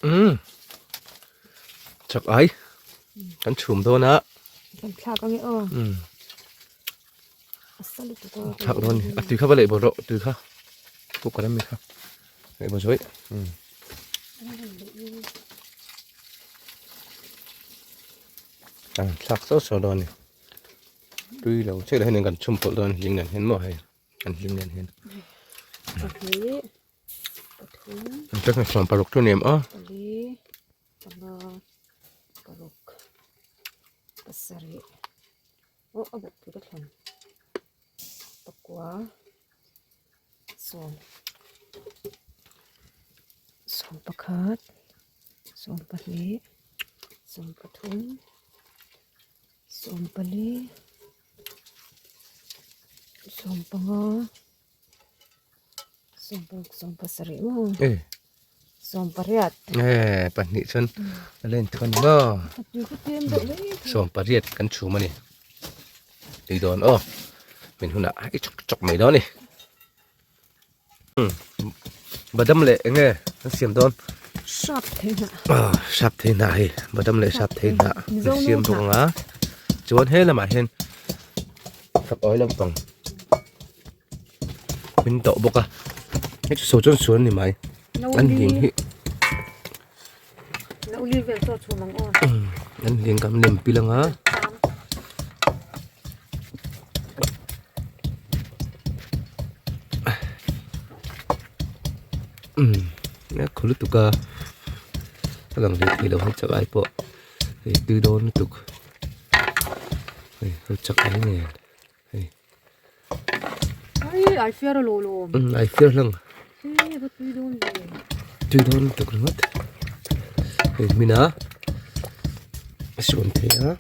Umm chak ai kan chhum dawn a. Kan thlak ange aw. Umm. A sa lutuk a. Thlak dawn ni. A tui kha va leh bawrh rawh tui kha. Cooker ami kha. Leh bawrh zawih. Umm. Kan thlak chauh chauh dawn ni. Tui lo chiah lo hian kan chhum pawlh dawn hling nen hian maw hei. Kan hlim nen hian. Pahnih, pathum. An tlak na sawm paruk chu ni em aw. Pali, panga, paruk, pasarih. Aw a bawk pui ka thlan. Pakua, sawm. Sawm pakhat, sawm pahnih, sawm pathum, sawm pali. Sawm panga sawm paruk sawm pasarih maw eh sawm pariat eh pahnih chuan a len thun maw sawm pariat kan chhum a ni tui dawn aw min hunah i chawk chawk mai dawn a ni badam leh eng nge an siam dawn sap thei hnah ah sap thei hnah hei badam leh sap thei hnah an siam bawk ang a chuan he lamah hian fak awi lampang min tawh bawk a hei chu saw chuan sual a ni mai an hling hi an hling kan lem pil ang a. Umm a khaw lutuk a a lang ve thei lo hei chak ai pawh hei tui dawn lutuk hei ho chak ai nen hei ai ai fiar lo lo umm ai fiar hlang hei va tui dawn ve tui dawn lutuk ringawt hei hmina a suan thei a.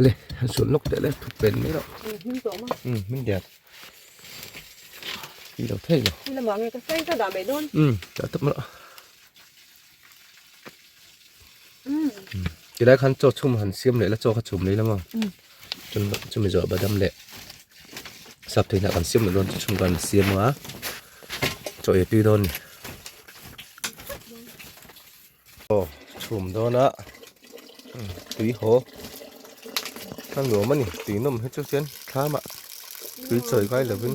Le han suan lawk teh le thut pen mai loh umm hmin diat tui lo thei lo umm dah tawp mai rawh tilai khan chaw chhum han siam leh la chaw kha chhum leh ila maw chumi zawh badam leh sap thei hnah kan siam leh dawn chu chhum kan siam ang a chaw ei tui dawn a ni. Aw chhum dawn a tui haw a nuam a ni tui nawm hi chu chuan thlam ah tui chawi ngai lovin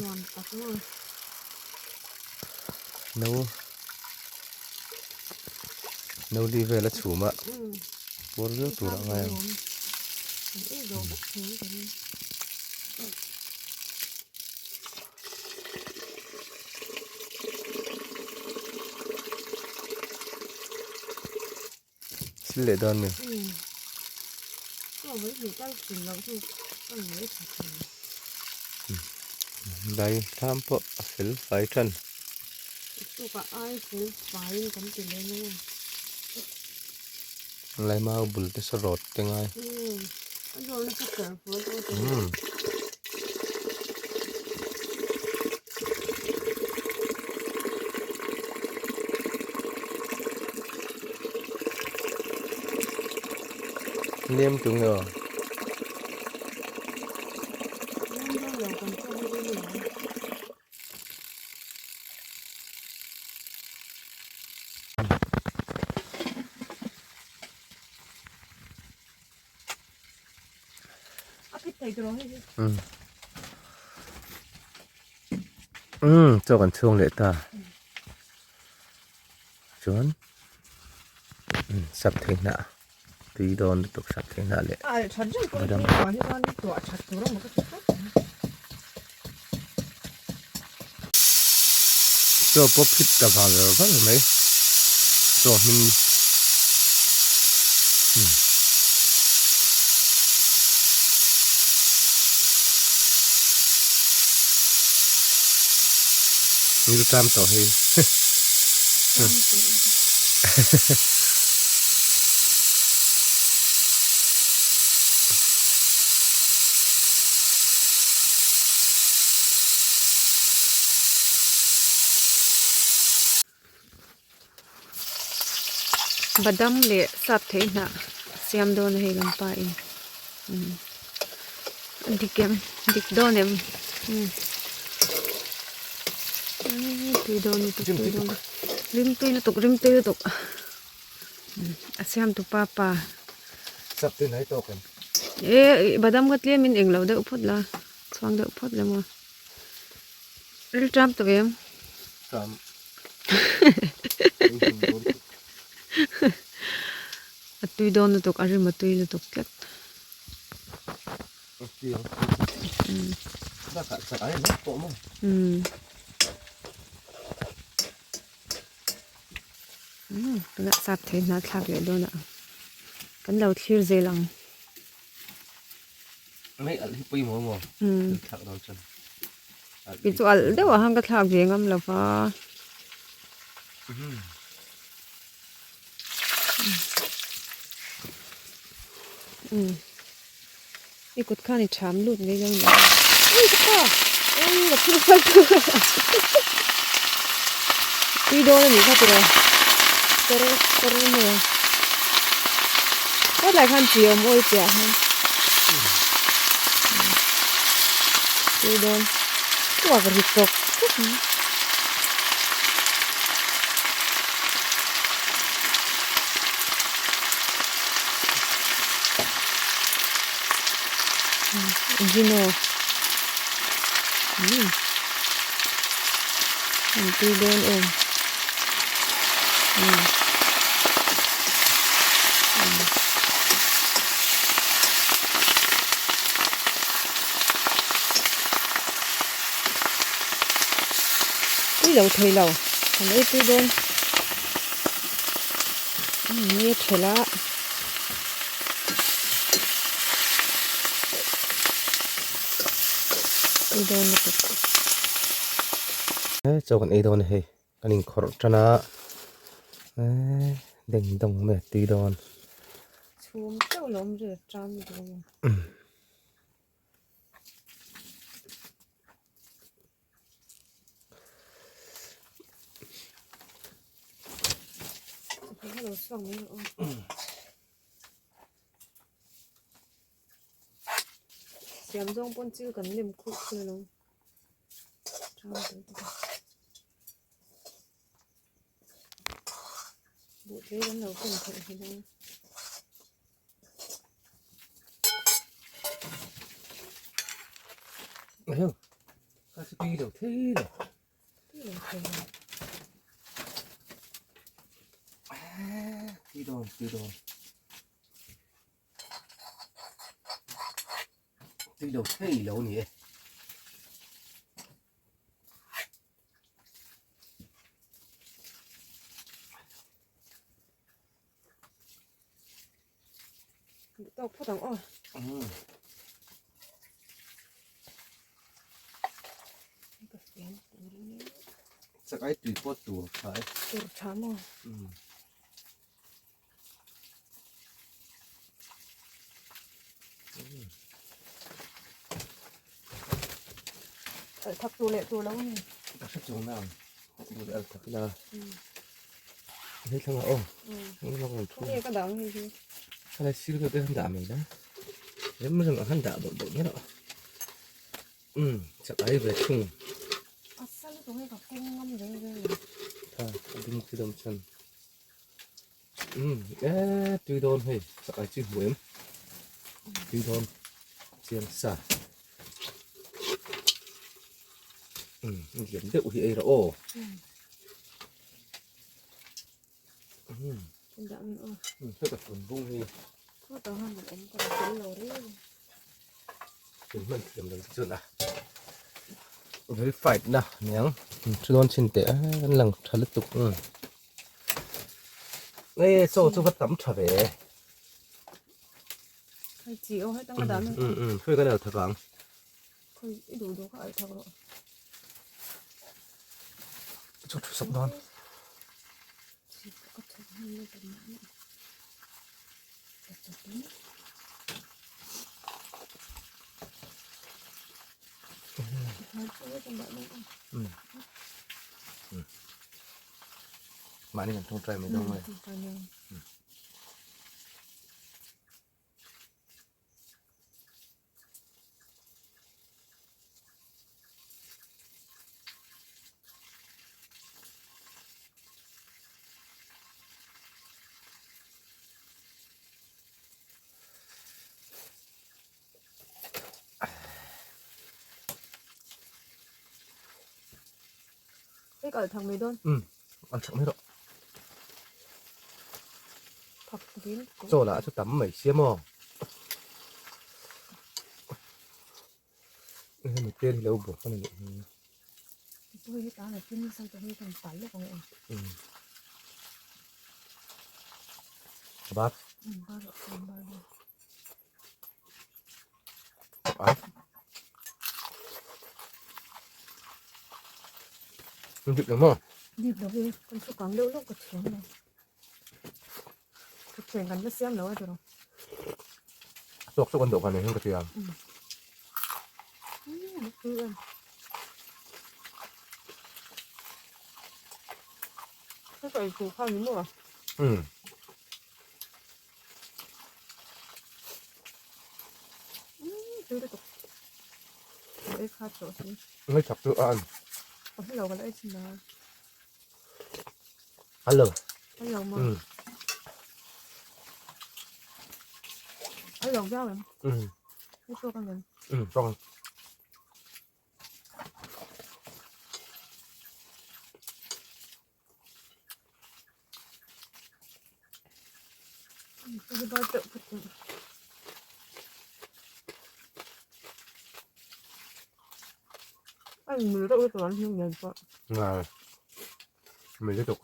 no no li vel a chhum a puar viau tur a ngai ang. Thil leh dawn mi. Dai thlam pawh a fel fai than. Lai mau bul te saw rawt te ngai. Liam tung nge aw. Umm chaw kan chhung leh ta chuan sap thei hnah tui dawn lutuk sap thei hnah leh badam chaw pawh phit ta vang ver ver mai chaw hming Ngil tlam tawh hei. Badam leh sap thei hnah siam dawn a hei kan pa in a dik em dik dawn em tui dawn lutuk tui dawn. Rim tui lutuk rim tui lutuk a siam tu pa pa. Sap tui nai tawk em? E badam ka tlem in englo deuh phawt la chhuang deuh phawt la maw. Ril ṭam tawh em? Ṭam. A tui dawn lutuk a rim a tui lutuk tlat. Tunah sap thei hna thlak leh dawn a kan lo thlir zel ang. Mei alh hi pawimawh maw? Thlak dawn chuan. Kei chu alh deuh ah khan ka thlak ve ngam lo va. I kut khan i tham lut mai lo ni. Ui ka pa! Ui ka phur phal tu. Tui dawn a nih kha tiraw. Kawr kawr mai a. Hetlai khan chi awm awi piah khan. Tui dawn. Tuak ri tawk tawk mai. Gino umm an tui dawn em umm umm tui lo thei lo an ei tui dawn umm ni a thelh a. Ei dawn lutuk. He chaw kan ei dawn a hei kan inkhawrh tan a eee deng dawng mai a tui dawn. Chhum teuh lo awm zel a ṭam lutuk a ni. Siam zawng pawn chil kan lem khuh khuh lo buh tlei kan lo ken theih hi dawn. Ka chu tui lo thei lo. Tui lo thei lo. Tui dawn, tui dawn. Tui lo thei lo ni e. Tawk phawt ang aw. Chak ai tui pawh tur tha e. Tur tha maw? Al thak tur leh tur lo a ni. Ka hre chung na ang. Tur al thak ila. Hei thlangah aw. Khawnge ka dah ang hei hi. Khalai sir deuh te han dah mai la. Rem rem ang han dah bawrh bawrh mai rawh. Umm chak ai ve thung. A sal lutuk hei ka keng ngam reng reng lo. Tha a dum khi dawm chuan. Umm eee tui dawn hei chak ai chi hmu em. Tui dawn chiang sa. Umm lian deuh hi ei rawh aw. Verified na niang chu dawn chin teh a kan lang tha lutuk e chaw chu va tam tha ve khawi kan al thak ang chu thu sak dawn. Mahni kan tawngtai mai dawn mai. Hei ka alh thak mai dawn. Um, alh thak mai rawh. Thak dil. Chaw lah chu tam mai sia maw. Hemi tel hi lo bawk a ni. Hei hi tan a tin nasa ta hei kan pal lawk ang e. Um. Bar. Um, bar bar. Ai. Dip lo maw? Dip lo e, kan thu kang deuh lawk ka thiam lo. Thutthleng kan la siam lo a tiraw. Tawk chu kan dawhkan nen hian ka tia. Ka ei tur kha ni maw? Um. Ngai chak chu a an. Hello. Hello ma. Hello viau em. Ni tawk ang em. Tawk ang. Ngai. Mei lutuk.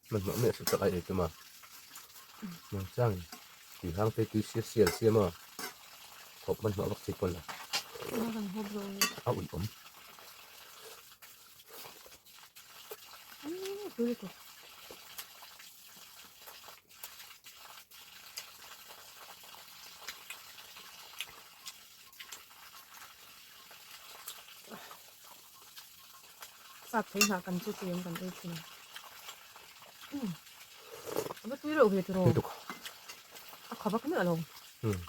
Hmanhmawh miah suh tak a ei tum a, hmangchang tui hang phei tui sial sial siam a, thawp hmanhmawh vak chi pawn a, a uih awm. Sap thei hnah kan chu tui ang kan ei thin a. Um. A va tui reuh ve tiraw. Tui tuk. A kha vak miah lo. Um.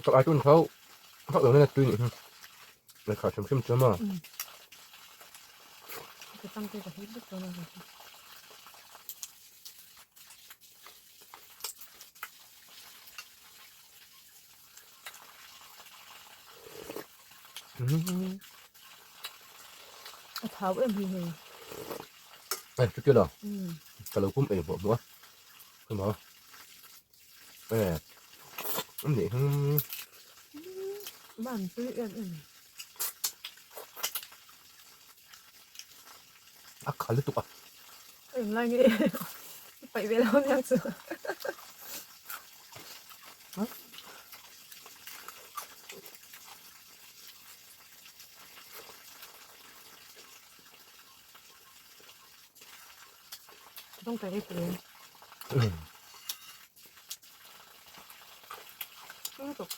Tak ai tun khau khau lo na tui ni hm. Lai kha hrim hrim chuan ma. Um. Ka tang te ka hit vek dawn a. A thau em hi hei. Ê, chú kia là. Cả lâu cũng ê bộ nữa. Không mà. Ê. Em để không. Bạn tươi em em. A khá liên tục à. Em lại nghe. Phải về lâu nha chú.ต้องใจได้เปลี่ยนตก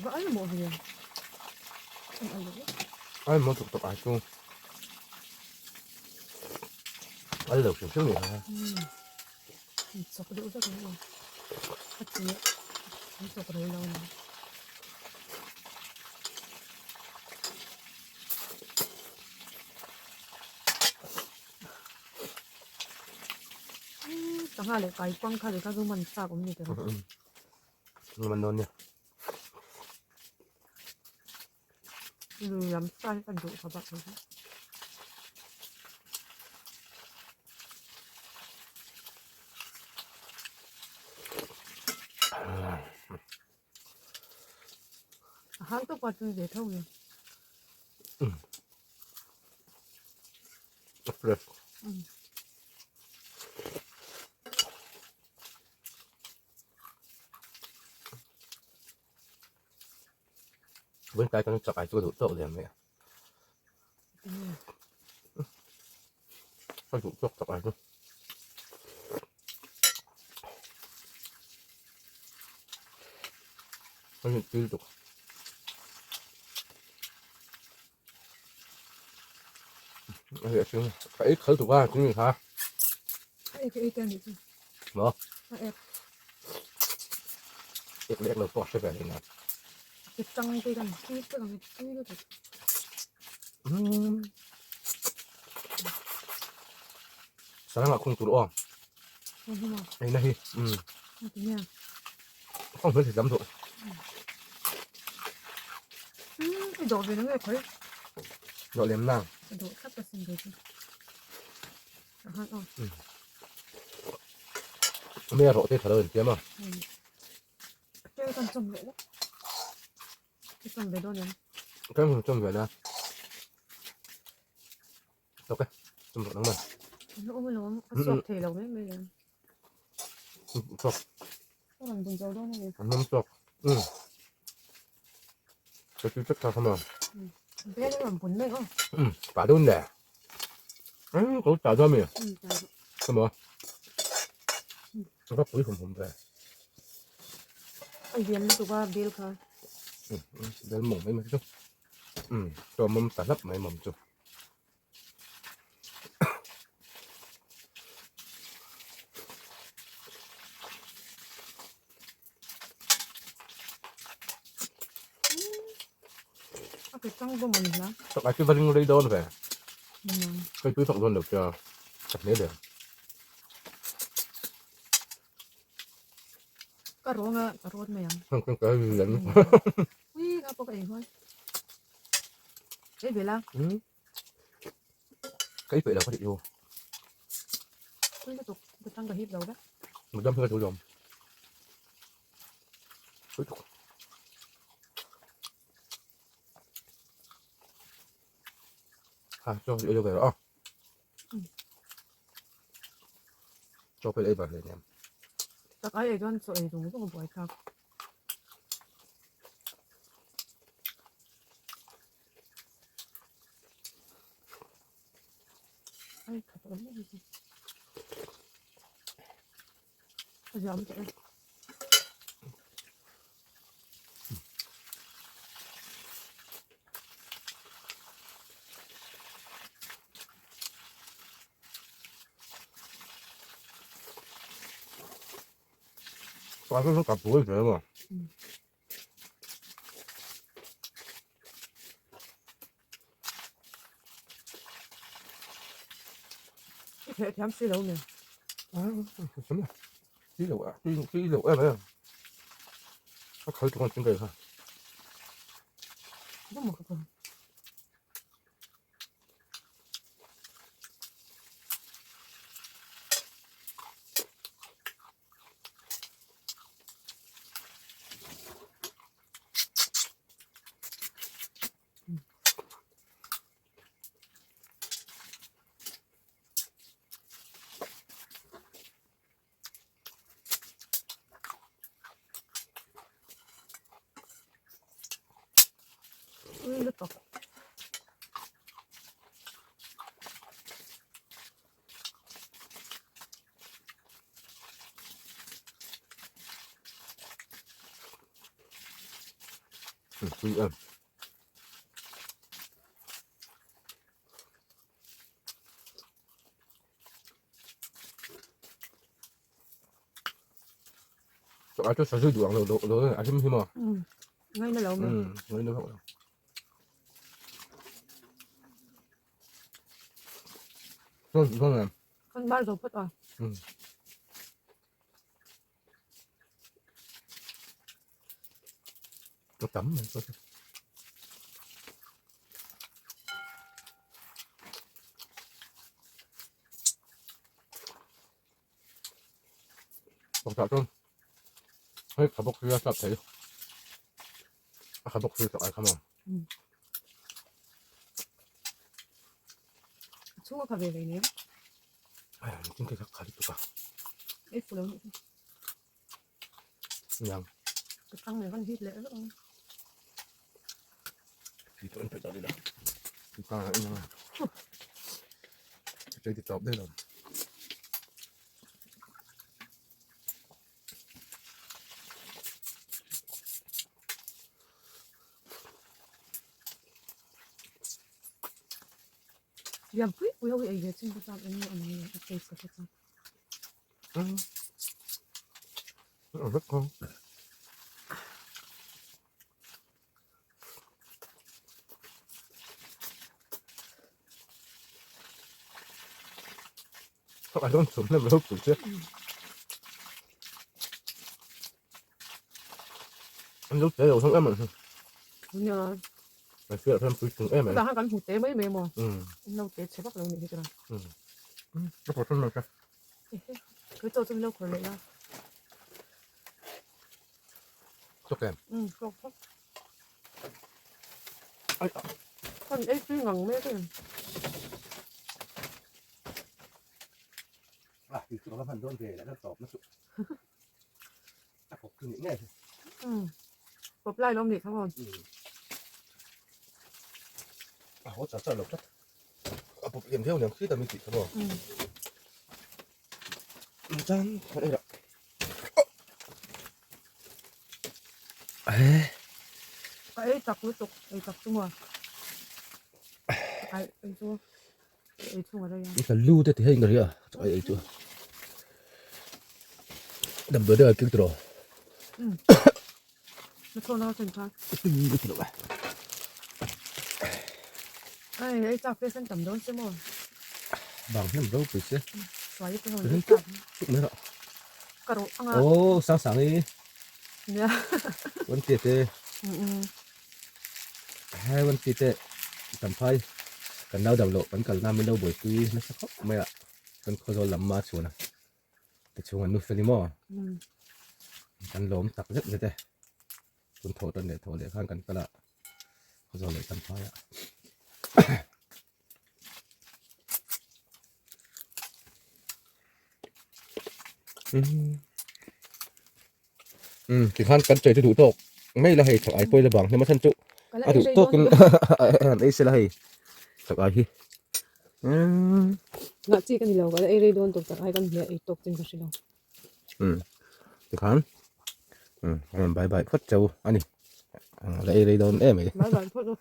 Va ai mo hian. Ai mo tuk tuk ai chu. Ai lo hrim hrim ni ha. Chok deuh vek ang aw. A chi an chok ro lo ni. Sangha leh kaikuang kha leh kha chu man chak awm ni tawh. Man dawn nia. Lui lam sa hi ka duh khawp a kei chu. A hang tawk a tui ve tho nge. A fresh. Vun kai kan chak ai chu ka duh tawk lem mai a. Ka duh tawk chak ai chu. Ka hnih tui lutuk. Hei a hring ka ei khal tuk a chu ni kha. A ek ei te anih chu. Maw? A ek. Ek leh ek lo pawh a hre ve hlei na. Ek chang te kan tui te kan tui lutuk. Umm. Saranga khung tur aw. Ei na hi. Umm. Khong hmel thei tam duh. Umm i dawh ve na nge khawi. Dawh lem nang. Ka dawh thlap ka sim ve chu. Ahan aw. Me rawh te tha lo in tiam a. Tel kan chawm leh la. I chawm ve dawn em? Kan chawm ve na. Ok, chum rawh nang man. An awm alawm, a chhuak thei lo mai mai em. Chhuak. Ka rawn bun zo dawn a ni. An awm chhuak. Um. Ka tui tak tha khama. Bel a rawn bun mai aw. Um, pa dawn le. Um, ko ta dawn mi. Um, ta. Kama. Ka pui hum hum ve. A lian lutuk a bel kha. Um, bel mawng mai mai chu. Um, to mawm ta hlap mai mawm chu. Tak ai chu va ring rei dawn ve. Hei tui thawk dawn lo cha. Ka hne der. Ka rawnga ka rawt mai ang. Ka ka lian. Ui nga pawh ka ei huai. Ei ve la. Ka ei peih lo ka tih chu. Tui lutuk ka tang ka hip lo vek. Mudam hi ka tui lawm. Tui tuk. Ha, chaw ei lo ve rawh a. Chaw pawh ei bar hle nia. Tak ai ei chuan chaw ei zung zung a buai thlak. Ai khat awm mai hi. A ziam tawh e. Pa chu ka pui ve maw. I theh thiam si lo nge. Tui lo a, tui tui lo em em. A khal tuk an ching kai kha. Dum ka pum. Ui lutuk. Tui em. Chok ai chu sa zui duh ang lo lo a him him a. Ngai na lo mai. Ngai na lo. Ngon ngon em. Kan bar zo phawt a. Nó tắm mình thôi. Bọc tạo chung. Hei kha bawk hi a sap thei. A kha bawk hi chak ai kha maw. A chhung a kha ve hlei nia. Ai tin te kha kha lutuk a. Ei fu lo nih chu. Niang. Ka chang mai kan hit leh vek ang. Lian pui pui ho hi ei ve chin ka chak eng nge awm ang le a taste ka hre chak. A rawn chhum hnem lo pui che. An lo te lo thang em ang. Nia. An fiah hian pui chung em em. Chutah khan kan hmu te mai mai maw. An lo te chhe vak lo nih hi chuan. Ka khawr thun mai kha. Kei chaw chu min lo khawr leh la. Chawk em? Chawk chawk. Kan ei tui ngang mek em. À, thì tụi nó phần đơn về lại nó tọp nó tụ. À, có cứ nghĩ nghe. Bập lai lom ni khang on. À, hốt chả lộc chắc. À, bập liềm theo nhầm khi ta mình chỉ thôi. Chan, cái đây đó. Ê. Ka ei chak lutuk, ei chak chu maw. Ai, ei chu. Ei chhung a rei a. Ka lu te ti hei ngari a, chak ai ei chu. Damdawi deuh a kil tawh. Na thawn a chen khan. Tui ka ti lo a. Ai, ei chak te sen tam dawn se maw. Bang hnem ropui se. Suai te hawn ei chak. Tuk mai rawh. Ka rawh anga. Aw, sang sang i. Nia. Wan ti te. Hai wan ti te tam phai. Kan nau dam loh kan kal na min lo buaipui nasa khawp mai a. Kan khawzawl lam ma chhun a. Tichhung an nu fel i maw? Kan lawm tak zet zet e. Tun thawh tan leh thawh leh khan kan kal a. Khawzawl leh tam phai a. Tikhan kan chei chu duh tawk mai la hei chak ai pawi la bang hnem a chhan chu a duh tawkin an ei se la hei chak ai hi. Ngah chi ka ni lo ka la ei rei dawn tawp chak ai kan hliah ei tawk chin ka hre lo. Tikhan bye bye phawt chau a ni la ei rei dawn em mai. Bye bye phawt u.